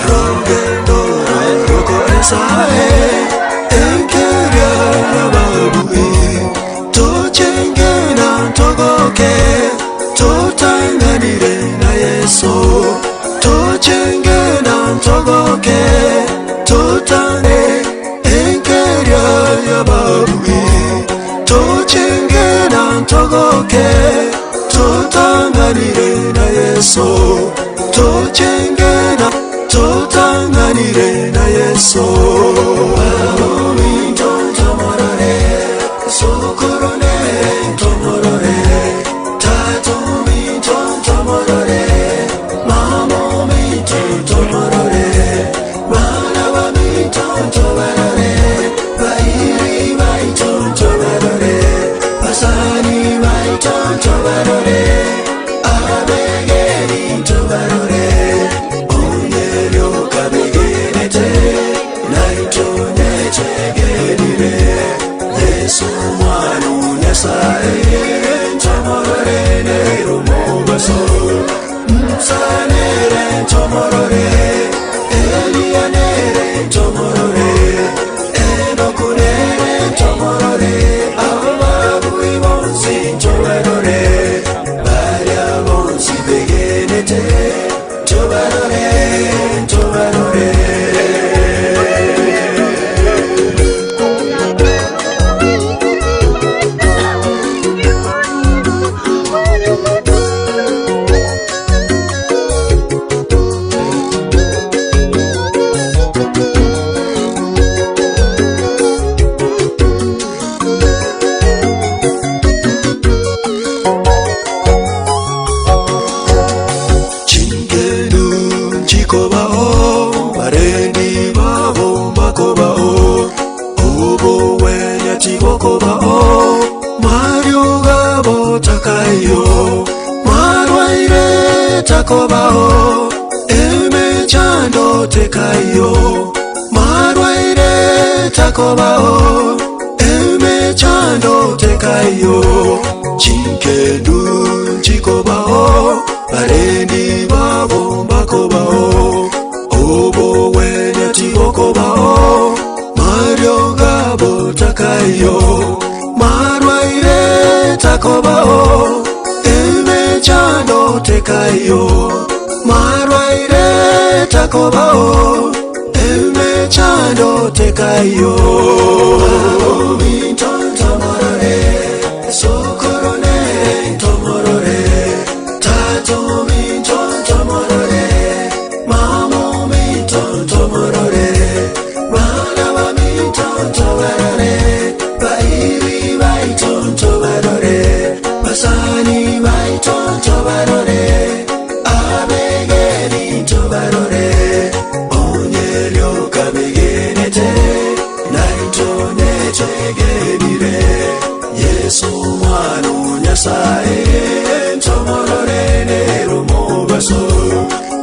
Rogendo rw'Nyasae, enkeria y'ababugi, tochenge na togoke, totang'anire na Yeso. Tochenge na togoke, totang'ane enkeria y'ababugi, tochenge na togoke, totang'anire na Yeso. Tochenge na totang'anire na Yeso. Babominto ntomorore, sokoro nere ntomorore, tata ominto ntomorore, mama ominto ntomorore, bana baminto ntobarore, bairi baito ntobarore, basani baito ntobarore, abegeni ntobarore, onye rioka begenete, naintwe netegenire, Yeso Omwana o Nyasae, ntomorore nere omobaso, Musa nere ntomorore, Elia nere ntomorore, Enoku nere ntomorore, ababui bonsi ntobarore, baria bonsi begenete, ntobarore, ntobarore. Chingenu nchikobao, barendi babo mbakobao, obogwenia tibokobao, marioga botakaiyo, marwaire takobao, emechando tekaiyo, marwaire takobao, emechando tekaiyo, chinkendu nchikobao, barendi babo mbakobao, obogwenia tibokobao, marioga botakaiyo, marwaire takobao, emechando tekaiyo, marwaire takobao, emechando tekaiyo. Babominto ntomorore, sokoro nere ntomorore, tata ominto ntomorore, mama ominto ntomorore, bana baminto ntobarore, bairi baito ntobarore, basani baito ntobarore, abegeni ntobarore, onye rioka begenete, naintwe netegenire, Yeso Omwana o Nyasae, ntomorore nere omobaso,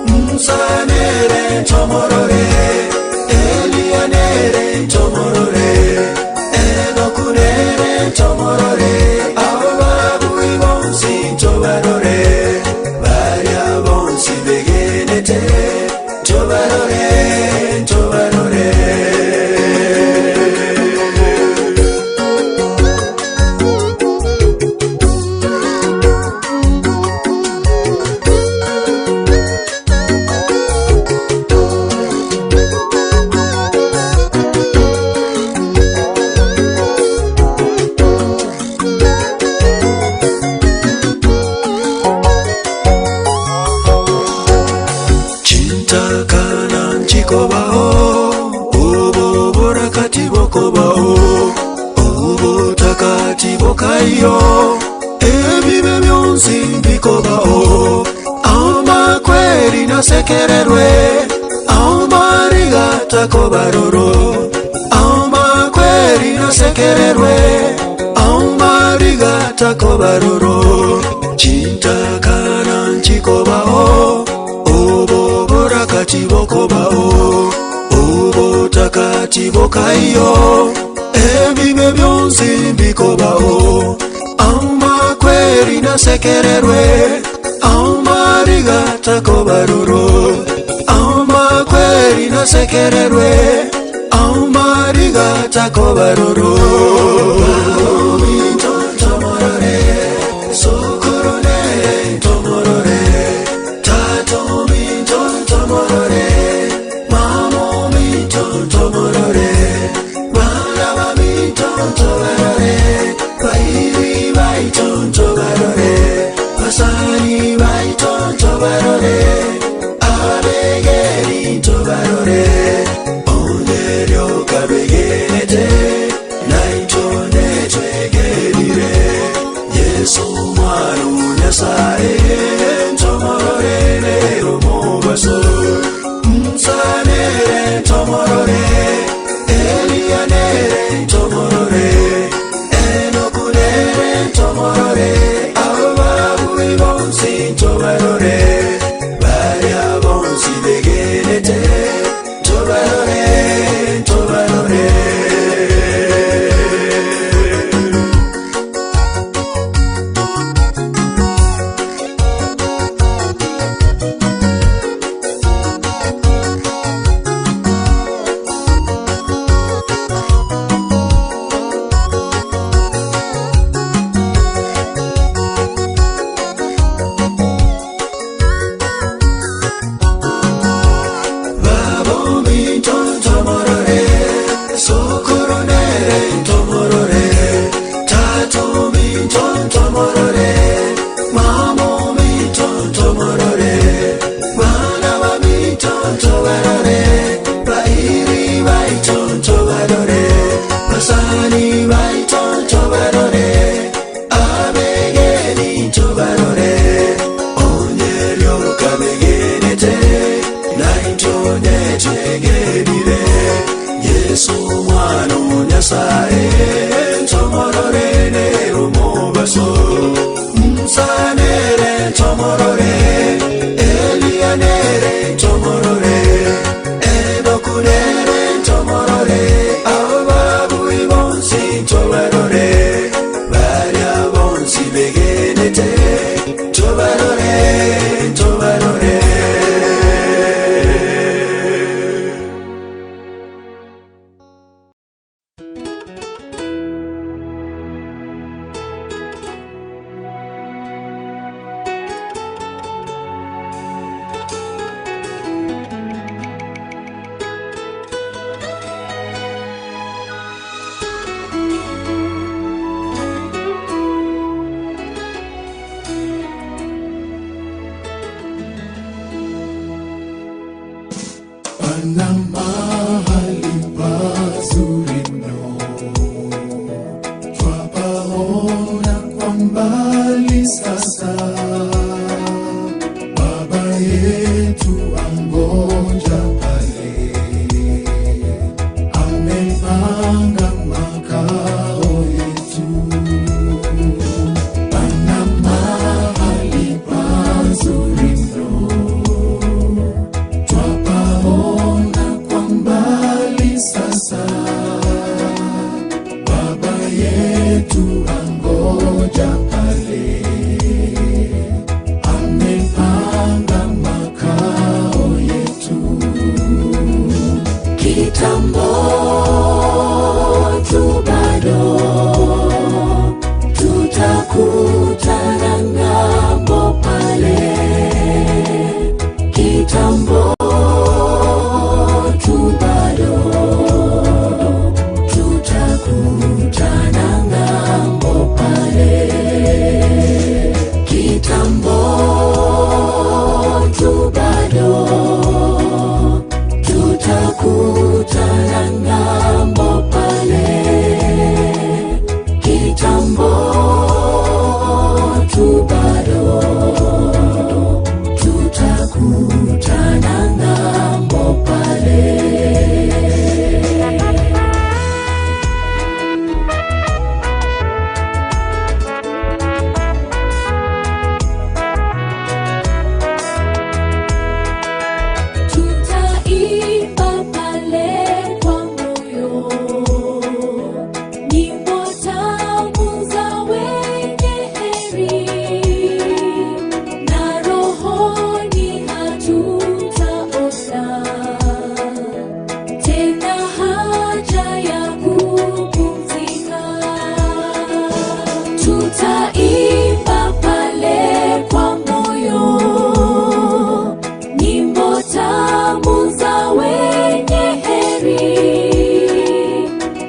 Musa nere ntomorore, Elia nere ntomorore, Enoku nere ntomorore, ababui bonsi ntobarore, baria bonsi begenete, ntobarore, ntobarore. Chintakana nchikobao, oboboraka tibokobao, obotaka tibokaiyo, ebibe bionsi mbikobao, amakweri nasekererwe, amariga takobaroro, amakweri. Amakweri nasekererwe, amariga takobaroro, chintakana nchikobao, oboboraka tibokobao, obotaka tibokaiyo, ebibe byonsi mbikobao, amakweri nasekererwe, amariga takobaroro, amakweri nasekererwe, amariga takobaroro. Pana mahali pazuri mno, twapaona kwa mbali sasa. Baba yetu angoja pale, amepanga makao yetu. Pana mahali pazuri mno, twapaona kwa mbali sasa. Baba yetu angoja pale, amepanga makao yetu. Kitambo tu bado tutakutana ng'ambo pale. Kitambo tu bado tutakutana ng'ambo pale. Kitambo tu bado tutakutana ng'ambo pale. Kitambo tu bado tutakutana ng'ambo pale. haja ya kupumzika. Tutaimba pale kwa moyo nyimbo tamu za wenye heri,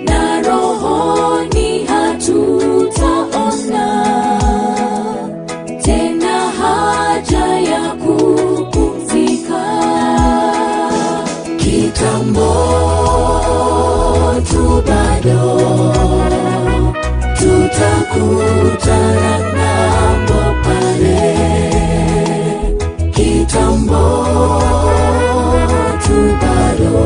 na rohoni hatutaona tena haja ya kupumzika. Kitambo tu bado tutakutana ng'ambo pale. Kitambo tu bado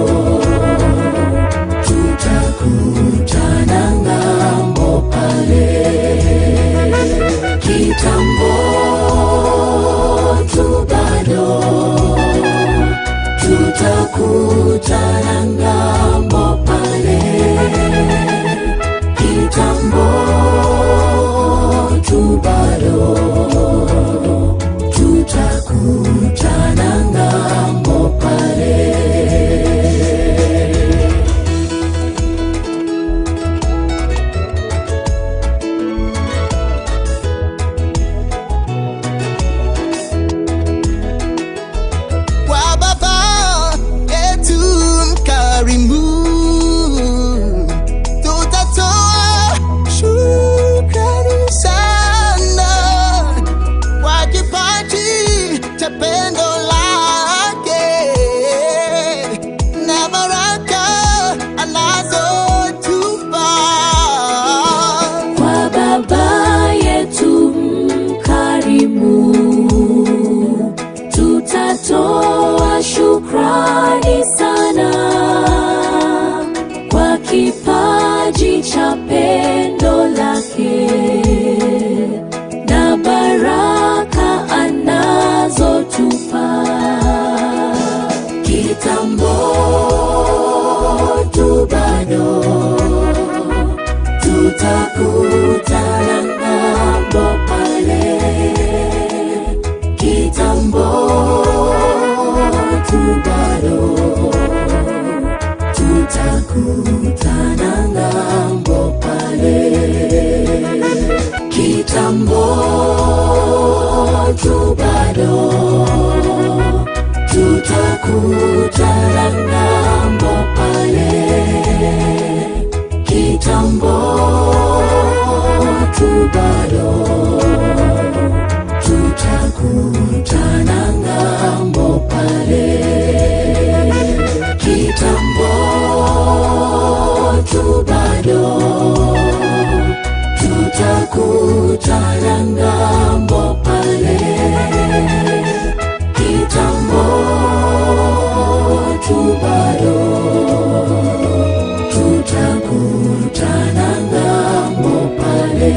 tutakutana ng'ambo pale. Kitambo tu bado tutakutana ng'ambo pale. Kitambo tu bado tutakutana ng'ambo pale. Kwa Baba yetu mkarimu, tutatoa shukrani sana kwa kipaji cha pendo lake na baraka anazotupa. Kwa Baba yetu mkarimu, tutatoa shukrani sana kwa kipaji cha pendo lake na baraka anazotupa. Kitambo tu bado tutakutana ng'ambo pale. Kitambo tu bado tutakutana ng'ambo pale. Kitambo tu bado tutakutana ng'ambo pale. Kitambo tu bado tutakutana ng'ambo pale. Kitambo tu bado tutakutana ng'ambo pale. Kitambo tu bado tutakutana ng'ambo pale.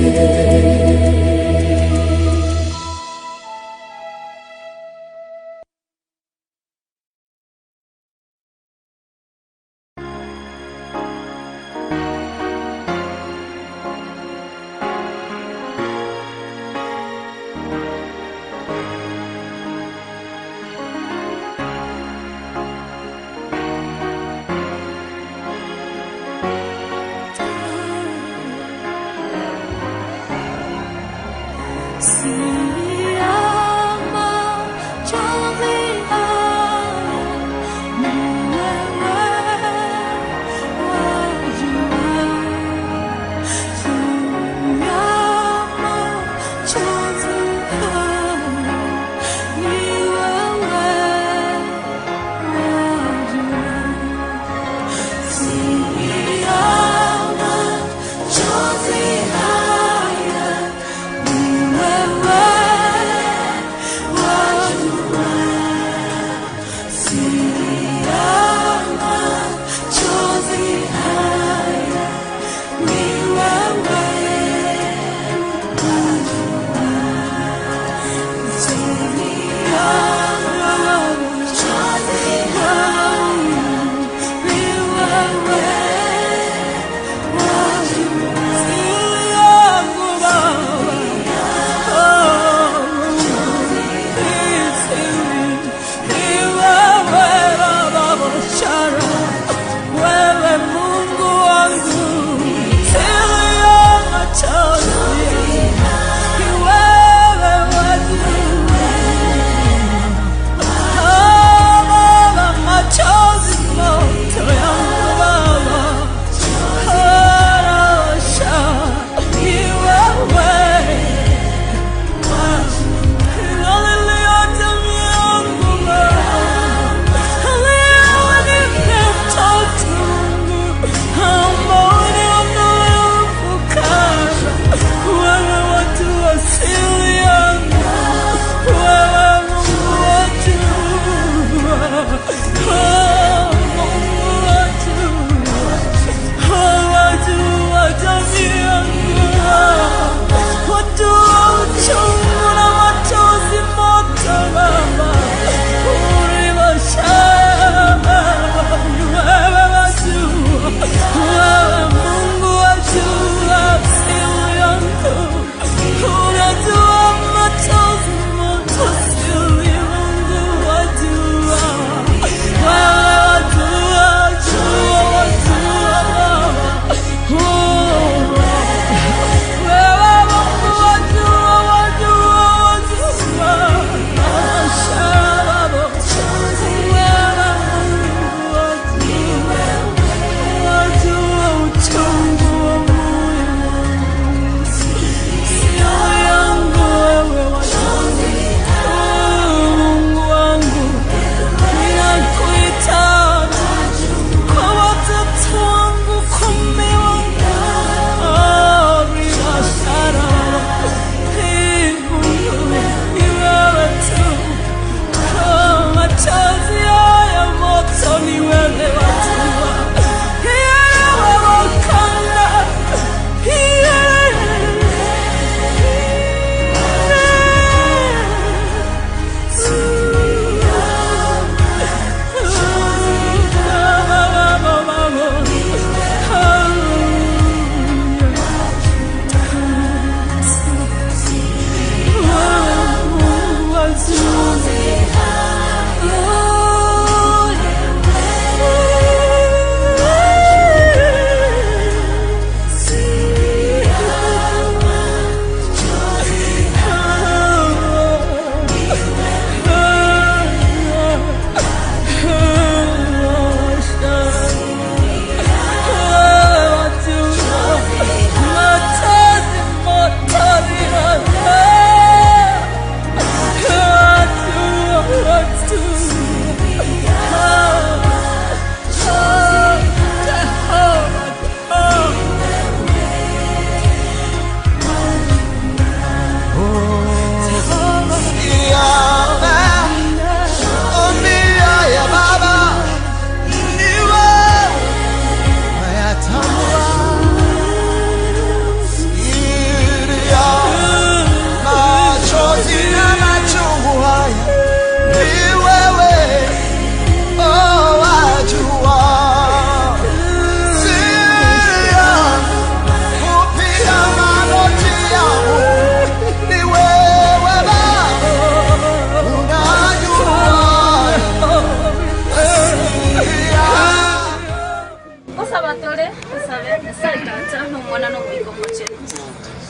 Ngosaba tore, tosabe Nyasae Tata, na Omwana, na Omoika Omochenu.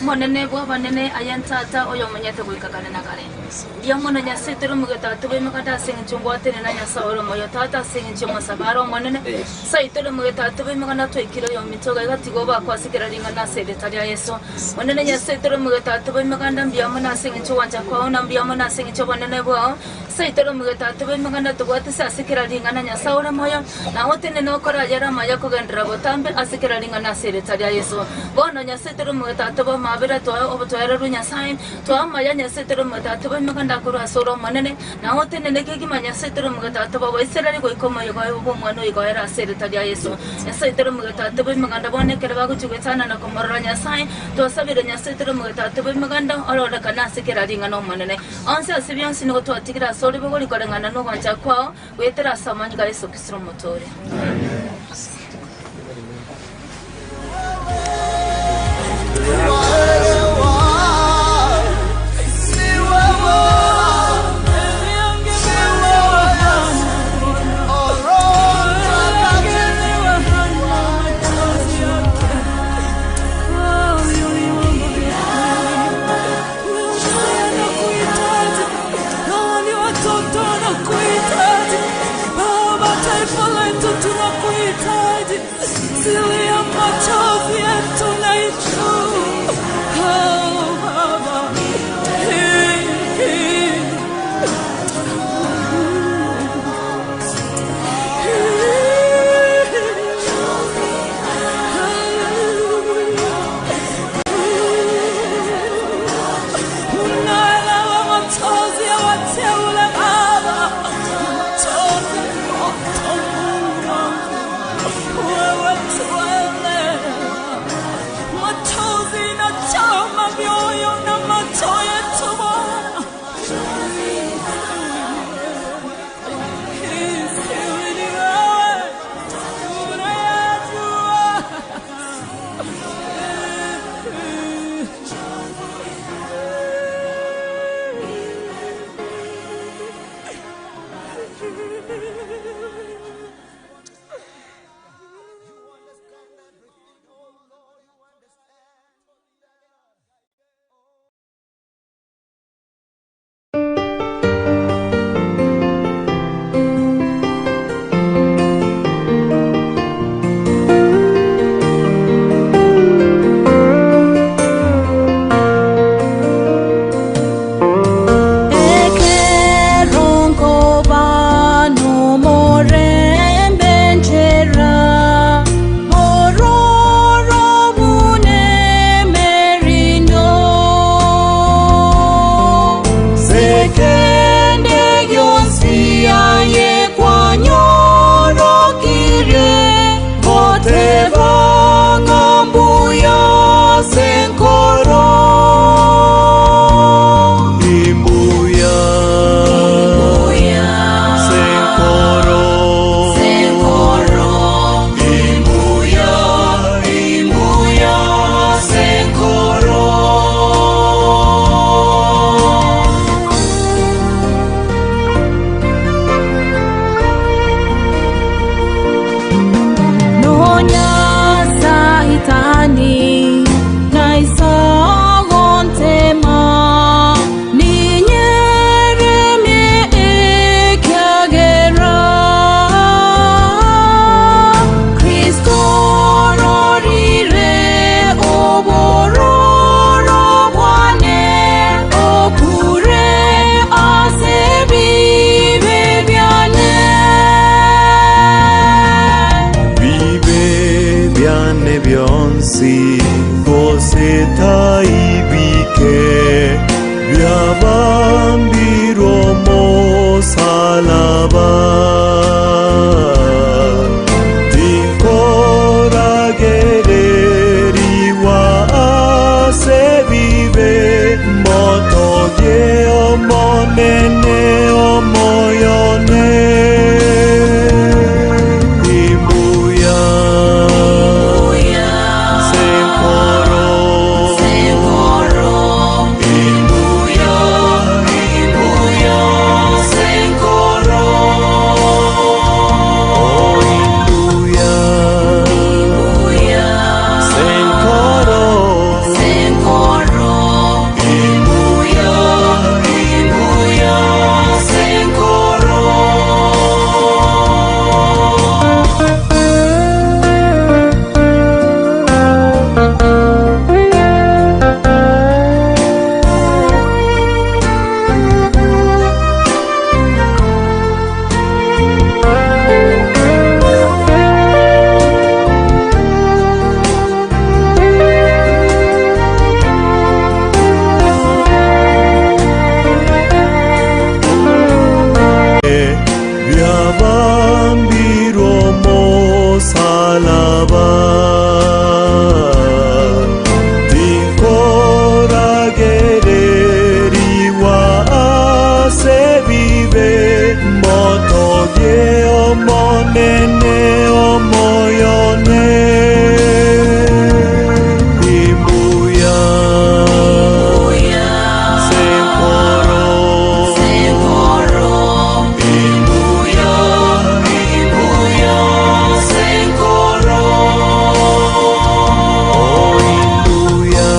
Omonene bw'abanene, aye Tata, oyomenyete goika kare na kare. Mbuya mono Nyasae tore omogeta atobe emeganda ase engencho ngwatenena Nyasae ore omoyo Tata ase engencho y'omosaba are Omonene. Nyasae tore omogeta atobe emeganda twaikire oyominto iga iga tiga obakwe ase kera ring'ana ase erieta ria Yeso. Monene Nyasae tore omogeta atobe emeganda mbuya mono ase engencho y'ogwancha kwao na mbuya mono ase engencho y'obonene bwao. Nyasae tore omogeta atobe emeganda tobwatise ase kera ring'ana Nyasae ore moyo na otenene okore ayare amaya kogenderera botambe ase kera ring'ana ase erieta ria Yeso. Bono Nyasae tore omogeta atobe amaabera twae obotoereru Nyasae. Twae amaya Nyasae tore omogeta atobe emeganda korwa ase ore Omonene na otenene kegima Nyasae tore omogeta atobe Abaisraeli goika omoyega oye bw'Omwana oye goera ase erieta ria Yeso. Nyasae tore omogeta atobe emeganda bono ekero bagochia goetanana komorora Nyasae twasabire Nyasae tore omogeta atobe emeganda ororekane ase kera ring'ana Omonene. Onsi ase bionsi nigo twatigire ase ore bogori koreng'ana nogwancha kwao, goetera ase amanyinga a Yeso Kristo Omotooria. Unaelewa machozi ya wateule Baba, machozi ya moto Mungu wangu, wewe tuelewa. Machozi inachoma mioyo na macho yetu Bwana. Isiwe ni wewe unayajua. Imbuya Senkoro Imbuya Imbuya Senkoro Nonya saitani naisogontema ninyeremie ekiagera Kristo rorire obororo bwane okure ase ebibe biane. Bibe biane bionsi gose taibike biabambirwe omosalaba tinkoragereriwa ase bibe motogie omonene omoyone imbuya senkoro imbuya imbuya senkoro. Baba. Tinkoragererigwa ase ebibe, mbotogie Omonene omoyo one. Imbuya senkoro, imbuya, imbuya senkoro, oh imbuya,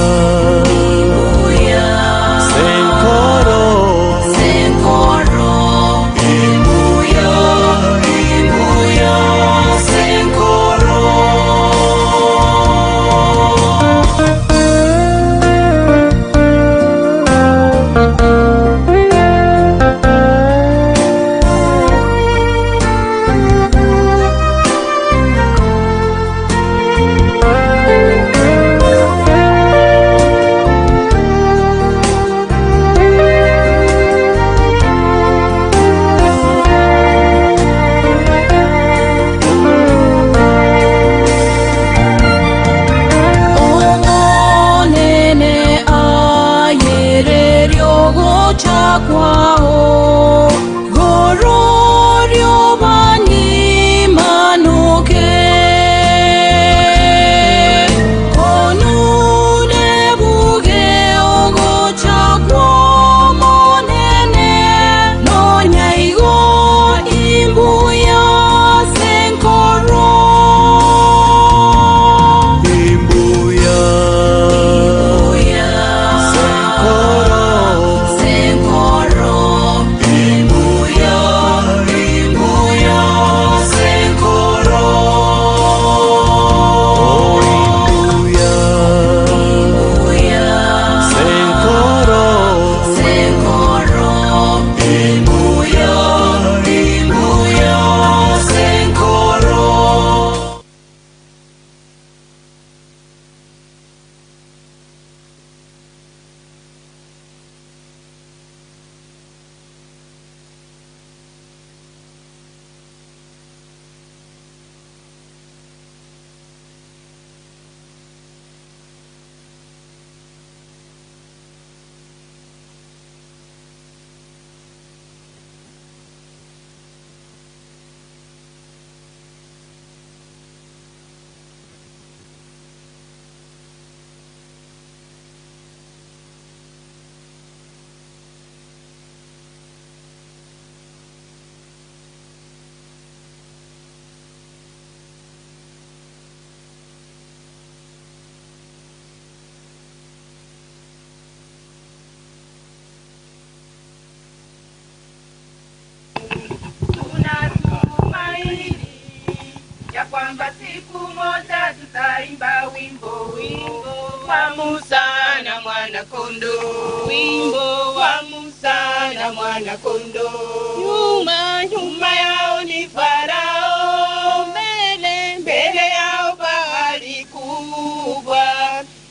senkoro, imbuya, imbuya senkoro. Omonene ayereria ogocha kwao, gororio banyimanoke. Konune buge ogocha kw'Omonene, nonya igo imbuya ase enkoro. Imbuya senkoro, imbuya, imbuya senkoro, oh imbuya, senkoro, imbuya, imbuya senkoro. Tunatumaini ya kwamba siku moja tutaimba wimbo wimbo wa Musa na mwana kondoo, wimbo wa Musa na mwana kondoo. Nyuma nyuma yao ni Farao, mbele mbele yao bahari kubwa,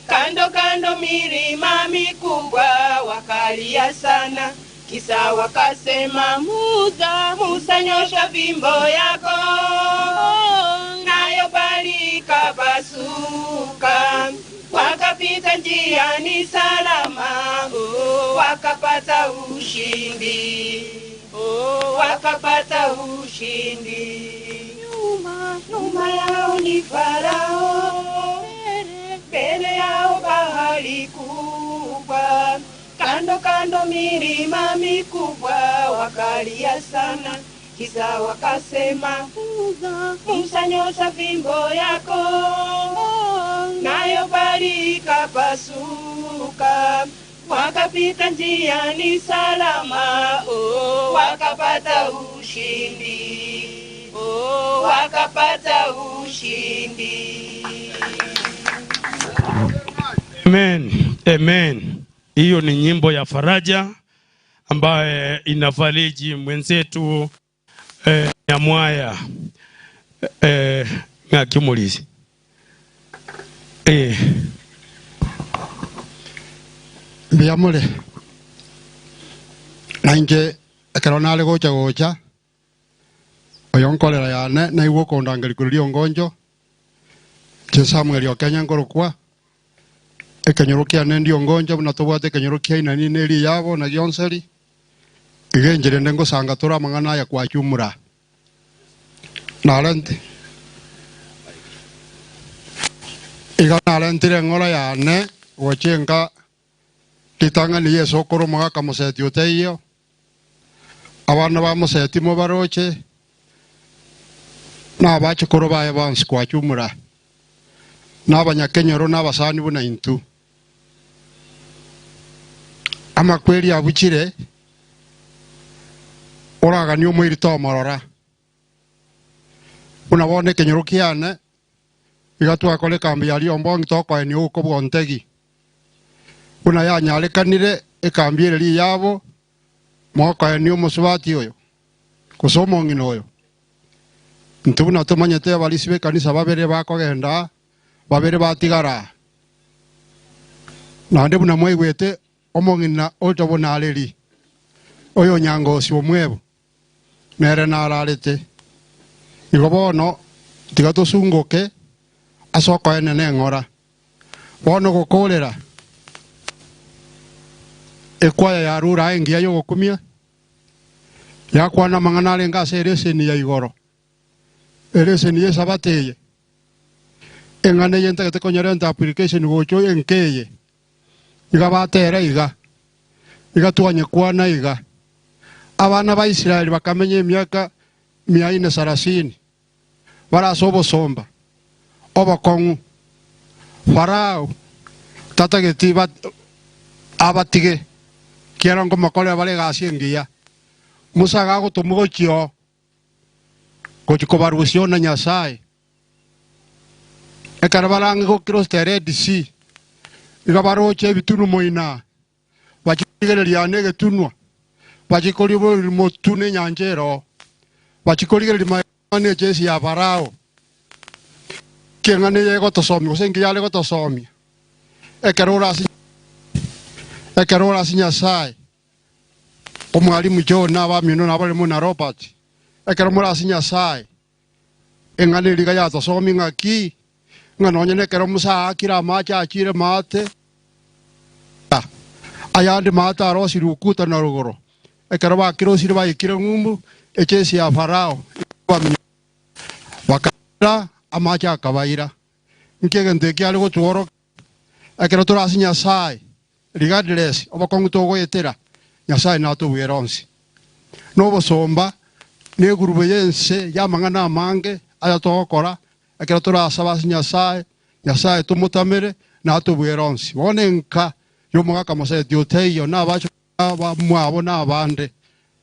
kando kando milima mikubwa, wakalia sana kisa wakasema, Musa, Musa, nyosha fimbo yako, nayo bahari ikapasuka, wakapita njiani salama, oh, wakapata ushindi, oh, wakapata ushindi. Nyuma, nyuma yao ni Farao, mbele yao bahari kubwa, kando kando milima mikubwa, wakalia sana, kisa wakasema, Musa, nyosha fimbo yako, nayo bahari ikapasuka, wakapita njiani salama, oh, wakapata ushindi, oh, wakapata ushindi. Amen. Amen. Hiyo ni nyimbo ya faraja ambaye inafariji mwenzetu eh, Nyamwaya eh, ng'akimulizi eh. Mbuya more, na inche ekero nare gocha gocha, oyo nkorera yane naigwe okondangeria korwa riongoncho, Inche Samuel o Kenya nkorokwa, ekenyoro kiane ndiongoncha buna tobwate ekenyoro kia Inani na Eriyabo na Gionseri, iga enchera ende ngosanga tore amang'ana aya kwachumura. Narente iga narentire eng'ora yane gochia enka ritang'ani Yeso okore omogaka moseti otaiyo, abana ba moseti mobaroche, na abachukuru baye bonsi kwachumura, na abanyakenyoro na abasani buna intwe. Amakweri abuchire, oraganie omoiri tomorora. Buna bono ekenyoro kiane, iga twakora ekambi ya Riombongi tokoenia ogokwa bw'ontegi. Buna yanyarekanire ekambi ere riyabo, mokoenia omosubati oyo, gose omong'ina oyo. Intwe buna tomanyete abarisia b'ekanisa babere bakogenda aa, babere batigara aa. Naende buna mwaigwete omong'ina ocha buna areri, oyonyangosi omwebo, nere nararete. Igo bono tiga tosungoke ase okoenena eng'ora. Bono gokoorera ekwaya ya rura engiya y'ogokumia, yakwana amang'ana arenge ase ereseni ya igoro, ereseni y'Esabato eye, eng'ana eye ntagete konyerenta application gocha enka eye, iga batera iga, iga twanyekwana iga. Abana ba Israeli bakamenya emiaka mia ine sarasini bare ase obosomba obokong'u. Farao tatageti abatige, ekiagera nkomokorera bare egasi engiya. Musa agagotomwa gochia oo, gochia kobarusia oo na Nyasae. Ekero barang'e gokira the Red Sea, iga baroche ebitunu moina, bachikorigereria negetunwa, bachikoriboria motu nenyancha ere oo, bachikorigereria magega nechesi ya Farao. Ki eng'ana eye egotosomia gose inki yare gotosomia? Ekero ore ase ekero ore ase Nyasae, omwalimu John na abamino na abarimo na Robert, ekero more ase Nyasae, Eng'ana eria iga yatosomia ng'aki, ng'a nonya nekero Musa aakire amache achiire maate, ayande maate arosirie ukuta na rogoro, ekero bakirosirie baikire ng'umbu, echesi ya Farao ekabaminyora, bakaira amache akabaira. Inki egento eki are gotworokia? Ekero tore ase Nyasae, regardless obokong'u togoetera, Nyasae natobwere onsi. Nobosomba, na egurube y'ense y'amang'ana amange aya togokora, ekero torasaba ase Nyasae, Nyasae tomotamere, natobwere onsi. Bono enka y'omogaka moseti otaiyo, na abache bamwabo na abande,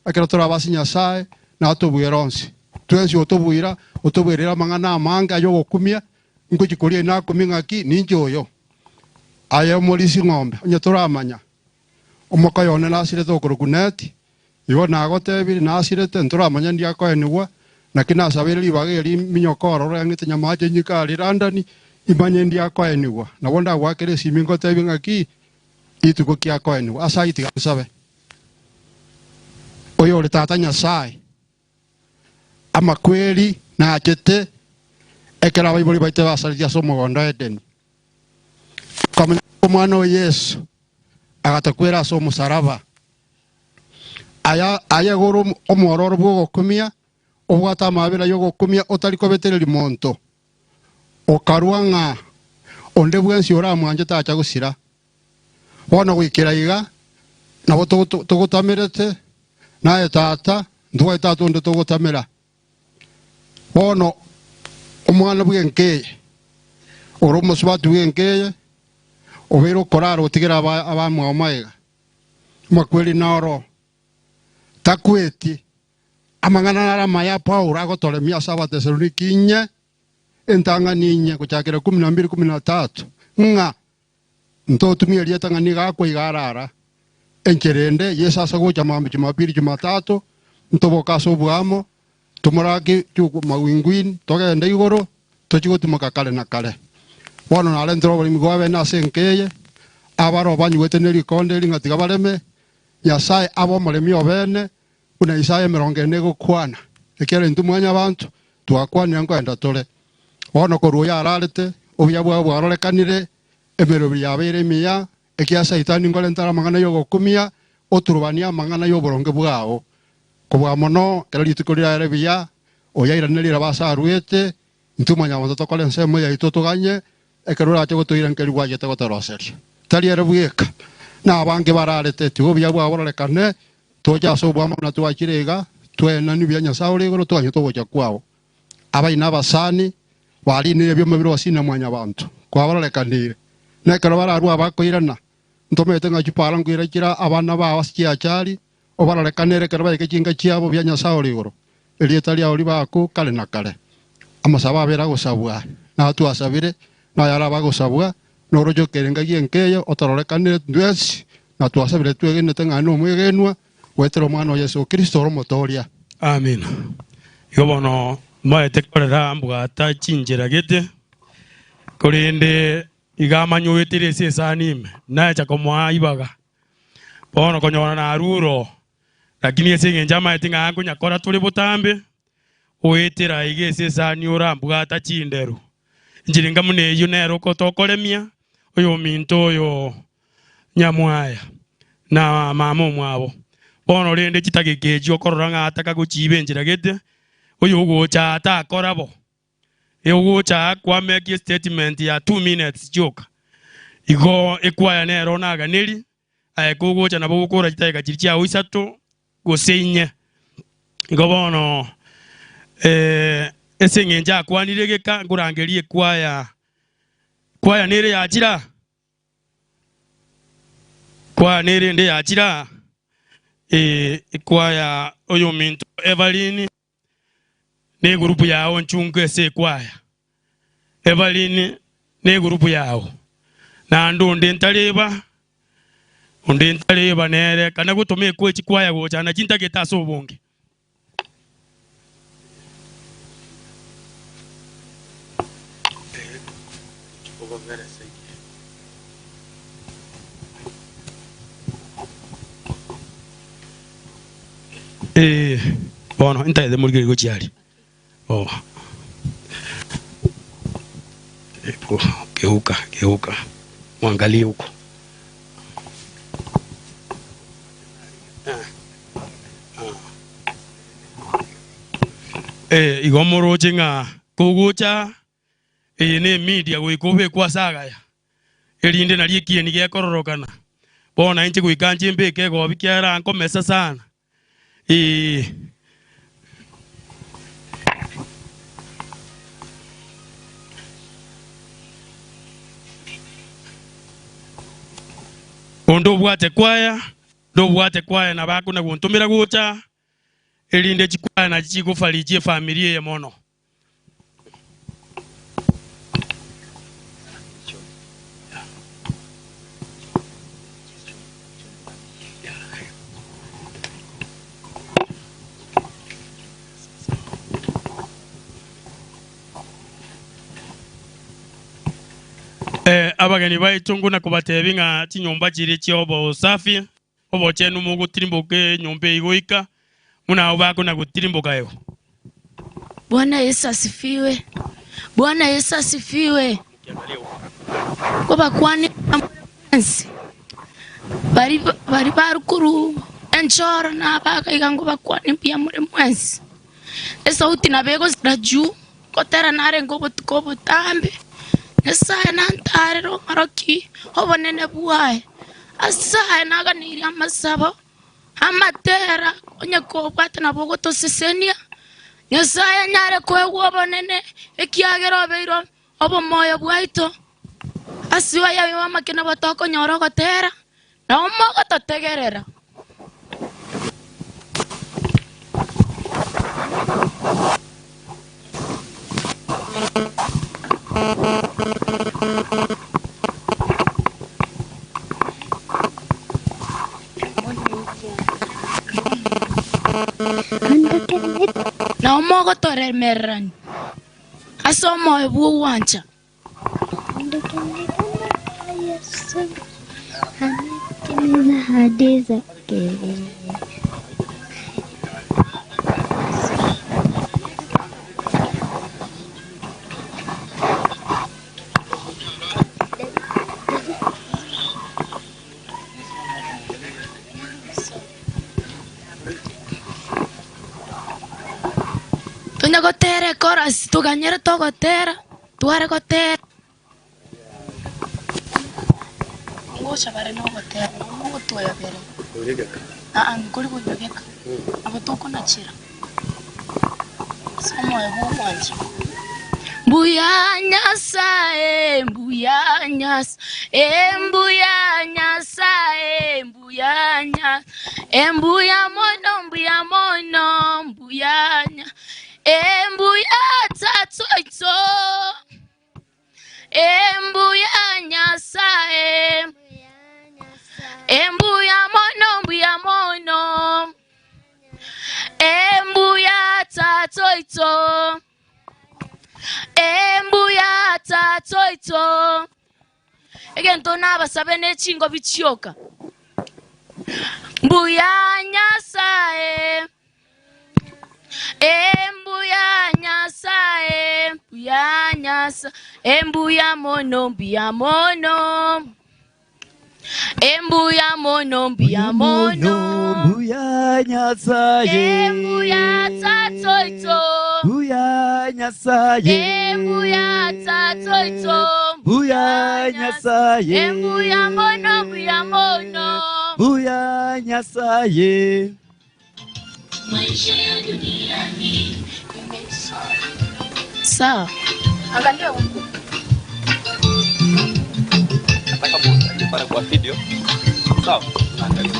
ekero torabe ase Nyasae, natobwere onsi. Twensi otobuira, otobwerere amang'ana amange ay'ogokumia, Ngochia koria inakumie ng'aki ninche oyo. Aye omorisia ng'ombe, onye toramanya, omokoyo one nasirete okorokwa Neti, igo nagotebirie nasirete, ntoramanya ndiakoenigwa, naki nasabeire ribaga eri minyoke ororo eng'ete nyamache inyike aria London, imanye ndiakoenigwa. Nabo ndagoakere esimi ngotebie ng'aki rituko ki akoenigwa. Ase ayio tiga nsabe. Oyore Tata Nyasae. Amakweri nachete ekero abaibori baito basaretie ase omogondo o Edeni. Okamanya omwana o Yeso agatokwera ase omosaraba. Aya aye igoro omwororo bw'ogokumia, obwate amabera y'ogokumia otari kobetereria monto, okarua ng'a onde bwensi oramwanche tacha gosira. Bono goikera iga nabo togotamerete, naye Tata, ntobwate tata onde togotamera. Bono omwana bw'enka eye, ore omosubati bw'enka eye, obeire okorara otigere abamwabo magega, amakweri naro, takweti. Amang'ana naro amaya a Paulo agotoremia ase Abatesaloniki inye, entang'ani inye, gochakera kumi na mbili kumi na tatu, ng'a Ntotumie erieta ng'a nigo akwa iga arara. Enchera ende, Yeso ase gocha mambia Jumapili, Jumatatu, ntoboke ase oboamo, tomorake mawinguini, togende igoro, tochie gotimoka kare na kare. Bono narentire oboremi bw'abene ase enka eye, abare banyuete ne rikonde eri ng'a tiga bareme, Nyasae abe omoremi obene, buna Isaya emerongo ene egokwana, ekiagera intwe Mwanyabanto twakwanire nkoenda tore. Bono korwa oyo ararete, Obuya bwao bwarorekanire, emeroberi yabeire emiya, ekiagera Saitani nkorentare amang'ana y'ogokumia, oturubanie amang'ana y'oboronge bwao. Kobua mono, ekero rituko riraere buya, oyairane riraba ase aruete, intwe mwanyabanto tokore ensemo yaito toganye, ekero orache gotoira nkeri gwachete gotoroseria. Tari ere bweka, na abange bararete, tiga obuya bwao bororekane, toche ase oboamo buna twachire iga, twenanie buya Nyasae ore igoro, toganye togocha kwao. Abaina abasani barinire ebioma birosie na mwanyabanto, kwabarorekanire. Na ekero bararue abakoirana, ntomanyete ng'a chipara nkoira chire abana bao ase chiachari, obarorekanere ekero baike chinka chiabo bia Nyasae ore igoro, erieta riao ribaku kare na kare. Amasabo abere agosabwa, na twasabire, na ayare abagosabwa, noroche okerenga gi'enka eye, otororekanere intwensi, na twasabire twegenete ng'a nomwegenwa, goetera Omwana o Yeso Kristo ore Omotooria. Amina. Igo bono mbaete korera mbwata chinchera gete, korende iga amanyoetire ase esani ime, nacha komoa ibaga. Bono konyora narure oo, lakini ase engencho amaete ng'a nkonyakora tore botambe, oetera iga ase esani orambwata chinderu. Enchera enga buna eyio nero tokoremia oyominto oyo nyamwaya na mama omwabo. Bono rende chitageka echio okorora ng'a ataka gochiiba enchera gete, oyo ogocha takora bo. Ogocha kwameki estatement ya 2 minutes chioka. Igo ekwaya nero naganeri, aye kogocha nabo ogokora chidakika chiria chiao isato gose inye. Igo bono ase eng'encho akwanire geka nkorangeria ekwaya, kwaya nere yachire aa? Kwaya nere ende yachire aa? Ekwaya oyominto Evelyn na egurupu yao nchunke ase ekwaya. Evelyn na egurupu yao. Naende onde ntareba, onde ntareba nere, kana gotoma ekwe chikwaya gocha nachi ntagete ase obonge. Ee, bono ntagete morigererie gochia aria. Oh. Epo, geuka, geuka. Mwangalie huko. Eh, igo moroche ng'a kogocha eye ne media goika obekwe ase agaya erinde nario ekieni gekororokana. Bono inche goika nche mbeke egobi kiagera nkomesa sana. Ee. Onde obwate kwaya, onde obwate kwaya nabo akona gontomera gocha, erinde chikwaya nachi chigofariji efamiri eye mono. Abageni baito nguna kobatebia ng'a chinyomba chiria chi'obosafi, obochenu mogotirimboka enyomba eyio goika buna abwo bakona gotirimboka igo. Bwana Yesu asifiwe! Bwana Yesu asifiwe! Nkobakwania more mwensi, bari bari barukuru enchoro na abaka iga nkobakwania mbuya more mwensi. Esauti nabo egosira juu, ngotera narenge obotuko obotambe, Nyasaye nantarere omoroki obonene bwaye, ase aye naganeirie amasabo. Amatera onye kobwate nabo ogotosesenia, Nyasae anyare koegwa obonene, ekiagera obeire obomoyo bwaito. Ase oyoyo amake nabo tokonyora ogotera, nabo mogototegerera. Nao mogotoremererania ase omoyo bw'ogwancha. Basi toganyere togotera, tware gotera. Ngocha bare nogotera, mogotwaya bere. Aa, nkori konywa geka, nabo tokonachera ase omoyo bw'omwancha. Mbuya Nyasaye, mbuya Nyasaye, mbuya Nyasaye, mbuya Nyasaye, mbuya mono, mbuya mono, mbuya Nyasaye, mbuya tatoito, mbuya Nyasaye, mbuya mono, mbuya mono, mbuya tatoito. Mbuya tatoito. Egento nabasabe ne chingobi chioka. Mbuya Nyasaye. Mbuya Nyasaye, mbuya Nyasaye, mbuya mono, mbuya mono. Mbuya mono, mbuya mono. Mbuya Nyasaye. Mbuya tatoito. Mbuya Nyasaye. Mbuya tatoito. Mbuya Nyasaye. Mbuya mono, mbuya mono. Mbuya Nyasaye. Maisha ya duniani Sawa. Angalia huku. Nataka muangalie pale kwa video. Sawa? Angalia.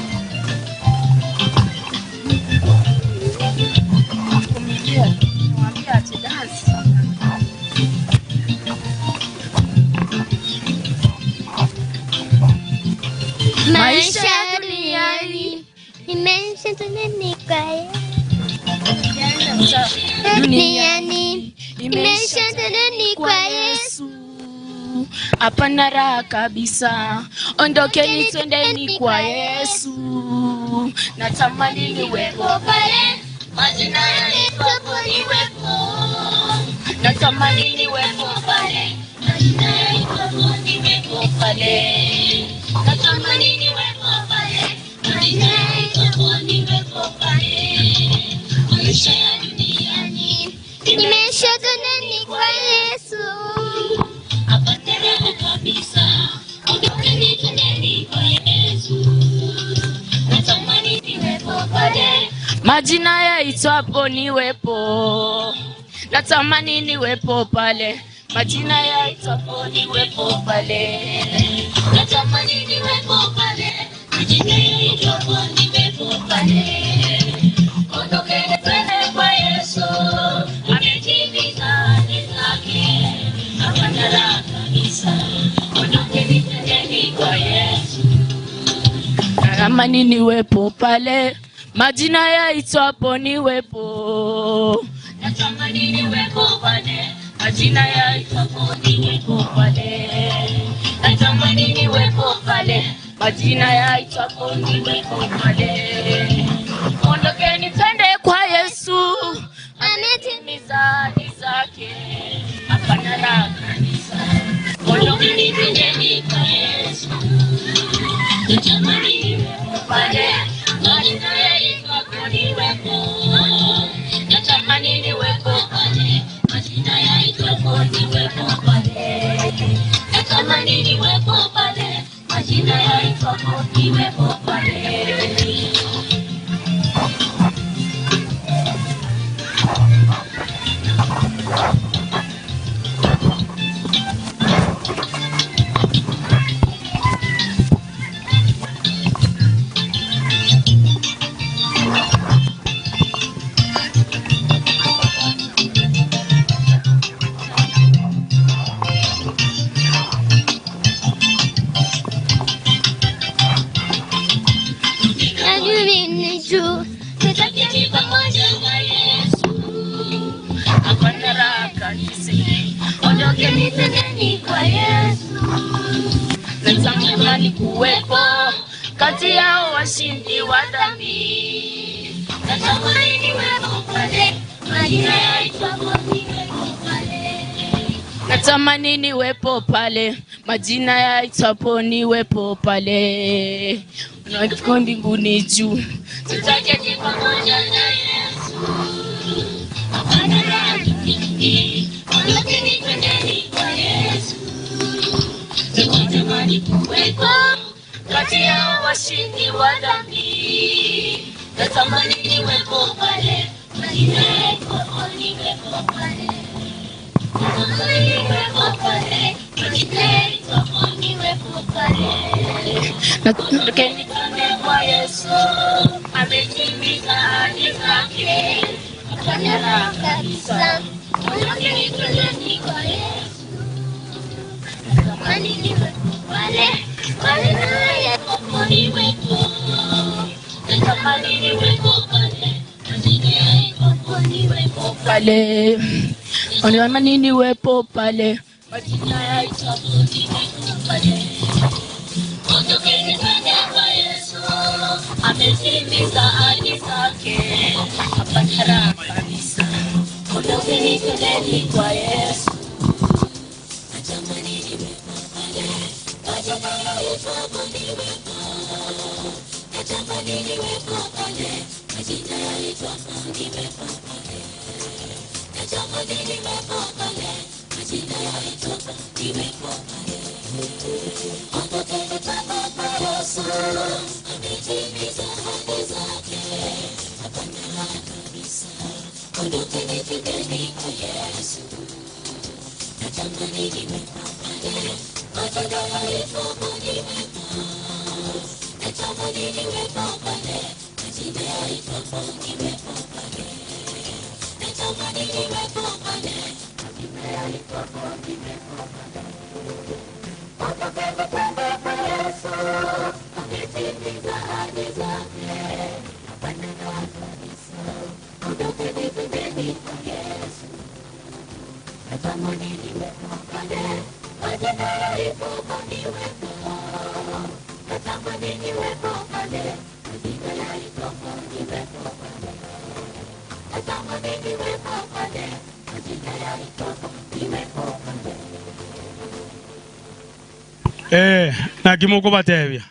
Vumilia. Mwambie ati dance. Maisha ya duniani ni maisha duniani kwa duniani ni maisha duniani kwa Yesu. Hapana raha kabisa, ondokeni twendeni kwa Yesu. Natamani niwepo pale, majina yalipo niwepo. Natamani niwepo pale, majina yalipo niwepo pale. Natamani niwepo pale, majina yalipo niwepo pale. Maisha ya duniani Ni maisha duniani kwa Yesu. Hapana raha kabisa, ondokeni twendeni kwa Yesu. Natamani niwepo pale, majina yaitwapo niwepo. Natamani niwepo pale, majina yaitwapo niwepo pale. Natamani niwepo pale, majina yaitwapo niwepo pale. Ondokeni twende kwa Yesu, ametimiza ahadi zake. Hapana raha kabisa, ondokeni twendeni kwa Yesu. Natamani niwepo pale, majina yaitwapo niwepo. Natamani niwepo pale, majina yaitwapo niwepo pale. Natamani niwepo pale, majina yaitwapo niwepo pale. Ondokeni twende kwa Yesu, ametimiza ahadi zake. Hapana raha kabisa, ondokeni twendeni kwa Yesu. Natamani niwepo pale, majina yaitwapo niwepo. Natamani niwepo pale, majina yaitwapo niwepo pale. Natamani niwepo pale, majina yaitwapo niwepo pale. Najua juu Tutaketi pamoja na Yesu. Hapana raha kabisa. Ondokeni twendeni kwa Yesu. Natamani kuwepo kati yao washindi wa dhambi. Natamani niwepo pale, majina yaitwapo niwepo pale. Natamani niwepo pale, majina yaitwapo niwepo pale. Unafika mbinguni juu, tutaketi pamoja na Yesu. Hapana raha nyingi. Kati ya washindi wa dhambi. Natamani niwepo pale, majina yako niwepo pale. Natamani niwepo pale, majina yako niwepo pale. Ondokeni twende kwa Yesu, ametimiza ahadi zake, hapana raha kabisa. Ondokeni twendeni kwa Yesu, natamani niwepo pale, pale naye niwepo. Natamani niwepo pale, majina yako niwepo pale natamani niwepo pale majina yako niwepo pale Ondokeni twende kwa Yesu, ametimiza ahadi zake, hapana raha kabisa. Ondokeni twendeni kwa Yesu. Natamani niwepo pale, majina yako niwepo. Natamani niwepo pale, majina yako niwepo pale. Natamani niwepo pale, majina yako niwepo pale. Ondokeni twende kwa Yesu, ametimiza ahadi zake, hapana raha kabisa. Ondokeni twendeni kwa Yesu. Natamani niwepo pale, majina yako niwepo. Natamani niwepo pale, majina yako niwepo pale. Natamani niwepo pale, majina yako niwepo pale. Ondokeni twende kwa Yesu, ametimiza ahadi zake, hapana raha kabisa. Ondokeni twendeni kwa Yesu. Natamani niwepo pale, majina yako niwepo. Natamani niwepo pale, majina yako niwepo pale. Natamani niwepo pale, majina yako niwepo pale. Eh, naki mokobatebia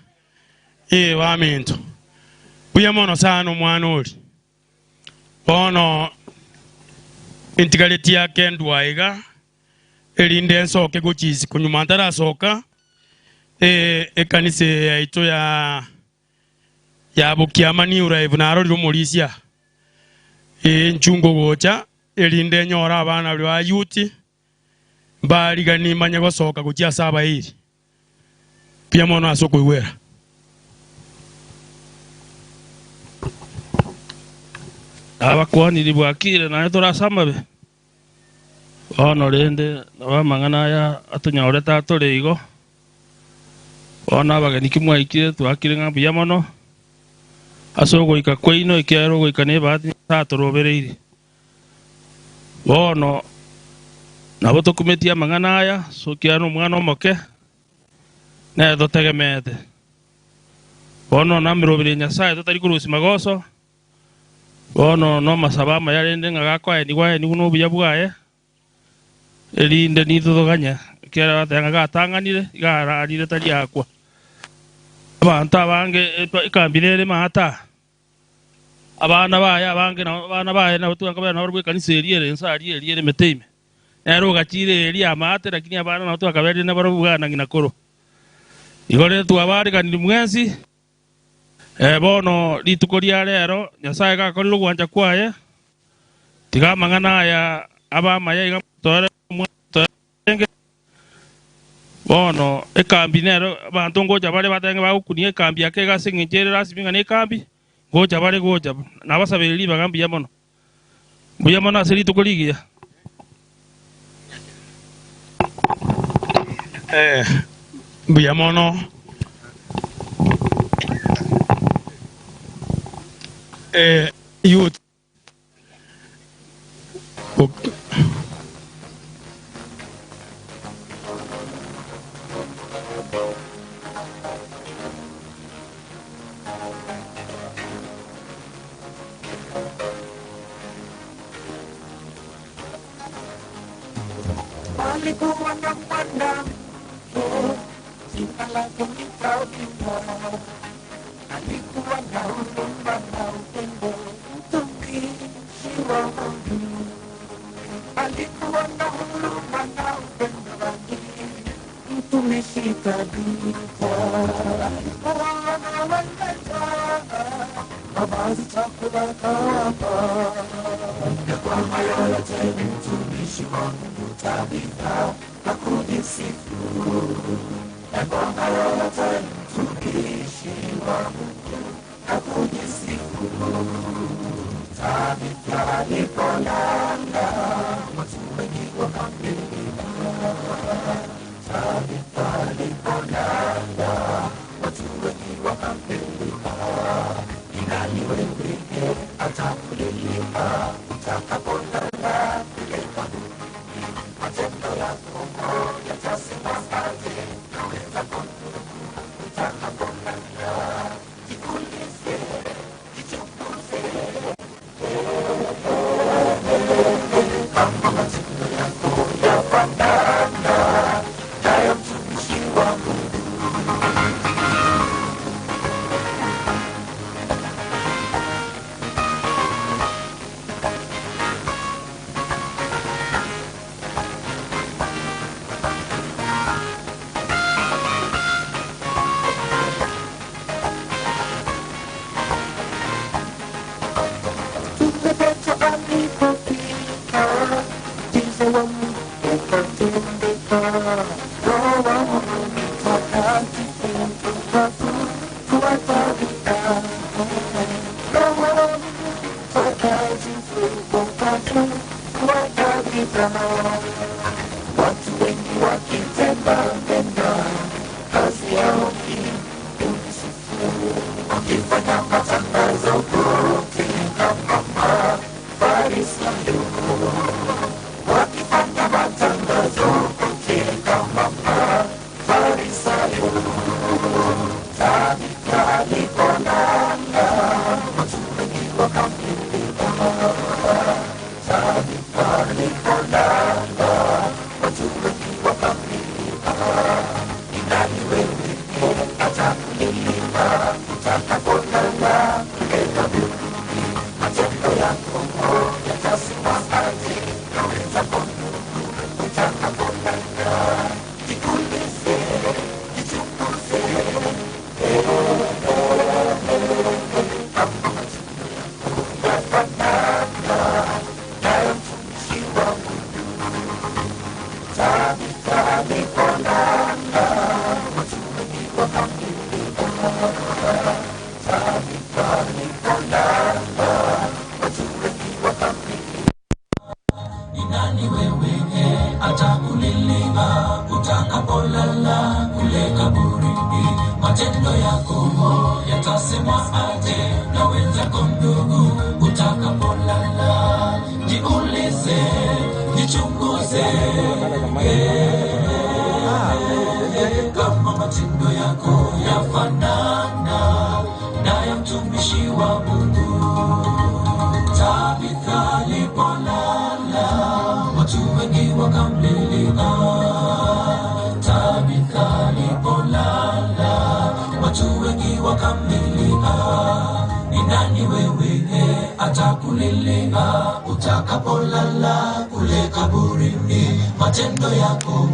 ee baminto buya mono sana omwana ori bono entigareti yake ndwa iga erinde nsoke gochia isiko nyuma ntarasoka eh, ekanisa eye yaito ya ya Bokiama New Life narorire omorisia ee nchungo gocha erinde nyore abana baria ba youth mbarigani manye gosoka gochia ase abairi mbuya mono ase okoigwera. Nabakwaniri bwakire naye tore ase amabe. Bono rende nabo amang'ana aya atonyorete atore igo. Bono abageni ki mwaikire twakire ng'a mbuya mono ase ogoika kwaino, ekiagera ogoika nebahati Nyasae atorobereirie. Bono nabo tokumetie amang'ana aya ase ekiagera nomwana omoke, nere totegemeete. Bono nameroberie Nyasae totari korusia magoso, bono nomasabo amaya rende ng'a gakoenigwa aenigwe nobuya bwaye, erinde nitwe toganye, ekiagera bateba ng'a gatang'anire, iga ararire tari akwa. Abanto abange ekambi nere maata aa, abana baye abange nabo abana baye nabo twakabera nabo barabwo ekanisa eria ere inse aria eria ere emete ime. Nere ogachire eria amaate, lakini abana nabo twakaberire nabarabwo bwana ng'ina koro. Igo rende twabaariganirie mwensi, bono rituko ria rero Nyasae gakorire ogwancha kwaye, tiga amang'ana aya abe amaya iga motoere omwana Bono ekambi nero abanto ngocha bare batebe ng'a bagokunia ekambi ake iga ase engencho ere rasmi ng'a nekambi, ngocha bare gocha. Nabasabeire ribaga mbuya mono. Mbuya mono ase rituko rigiya. Eh, mbuya mono. Eh, youth. Palikuwa na mwanamke jina lake ni Tabitha, alikuwa na huruma na upendo, mtumishi wa Mungu. Alikuwa na huruma na upendo wake, mtumishi mtumishi Tabitha. Alikuwa anawaleta mavazi, chakula kawapa, ya kwamba yoyote ni mtumishi wa Mungu Tabitha hakujisifu, ya kwamba yoyote ni mtumishi wa Mungu hakujisifu. Tabitha alipolala, watu wengi wakamlilia. Tabitha alipolala, watu wengi wakamlilia. Ni nani wewe atakulilia utakapolala kule kaburini? Matendo yako yatasema aje na wenzako utakapolala? Jiulize, jichunguze, kama matendo yako yafanana na ya mtumishi wa Mungu. Mtume Petro alipofika, muujiza wa Mungu ukatendeka. Roho wa Mungu Mtakatifu ukafufua Tabitha. Roho wa Mungu Mtakatifu ukafufua Tabitha. Watu wengi wakitenda mema, kazi yao ni kujisifu, wakifanya matangazo kote kama Mafarisayo, wakifanya matangazo kote kama Mafarisayo. Tabitha alipolala, watu wengi wakamlilia. Tabitha alipolala, watu wengi wakamlilia. Ni nani wewe atakulilia utakapolala kule kaburini? Matendo yako yatasema aje na wenzako utakapolala? Jiulize, jichunguze, kama matendo yako yafanana na ya mtumishi wa Mungu. Tabitha alipolala, watu wengi wakamlilia. Tabitha alipolala, watu wengi wakamlilia. Ni nani wewe atakulilia utakapolala kule kaburini? Matendo yako yatasemwa aje na wenzako ndugu utakapolala? Jiulize, jichunguze, kama matendo yako yafanana na ya mtumishi wa Mungu. Tabitha alipolala, watu wengi wakamlilia. Tabitha alipolala, watu wengi wakamlilia. Ni nani wewe atakulilia utakapolala kule kaburini? Matendo yako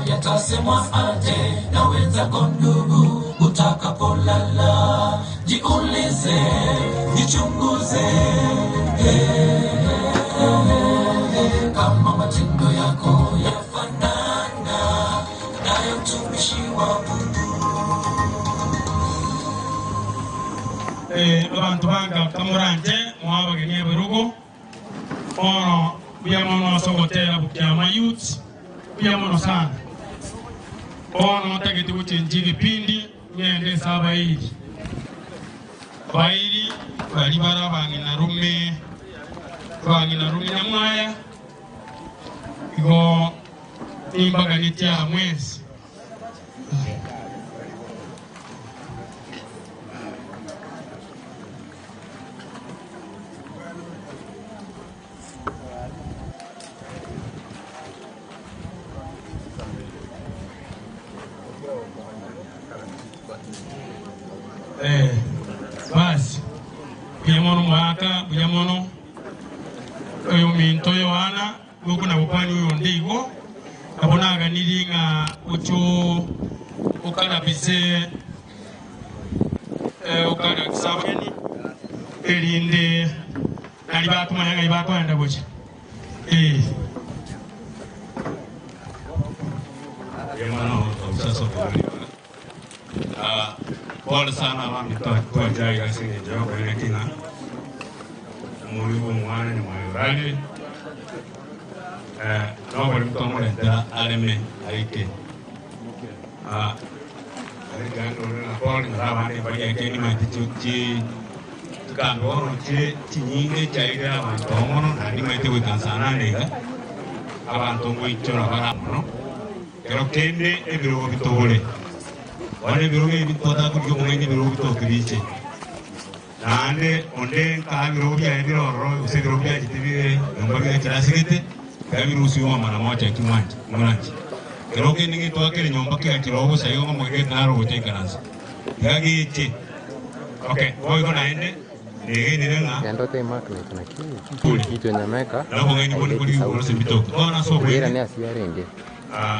yatasemwa aje na wenzako ndugu utakapolala? Jiulize, jichunguze, kama matendo yako yafanana na ya mtumishi wa Mungu. Abantu banga kamuranje mwabagenie birugo ono buya mono sogotera bukiama youth buya mono sana ono tagete guchenji vipindi ng'ende sa abairi abairi bari bara bang'ina rume bang'ina rume nyamwaya igo nimbaganitie mwezi. Basi buya mono mwaka buya mono oyo minto Yohana gukuna gukwani uyo ndigo Nabo naganirie ng'a oche okarabise okarabise abageni, erinde nari bakomanya ng'ai bakoenda gochia. Ee. Pole sana abambi twacha iga ase eng'encho y'okoeneki ng'a omorwio bw'omwana nyamwaye orarire, noboremi twamorentera areme aike. Pole nabo abande mbaria ekeene nimanyete chikambi bono chire chinyinge chiairire abanto mono naende nimanyete goika nsa nane iga abanto ngoichora bare mono. Kero kende ebirogo bitobore. Bono ebirogo ebi ntotaka korigia omong'aini ebirogo bitoke biche. Naende onde nkaa ebirogo biaye bire ororo gose ebirogo biachete bire nyomba biachire asegete, tiga birusigwe amana moche eki mwanche moranche. Kero kende getwakere nyomba kiachire oo bosa igo ng'a omong'aini naro ogocha ikaransa. Tiga geche. Okay, boigo naende negenire ng'a na obong'aini bonde korigia igoro ase ebitoke. Bono ase obwenge, ah.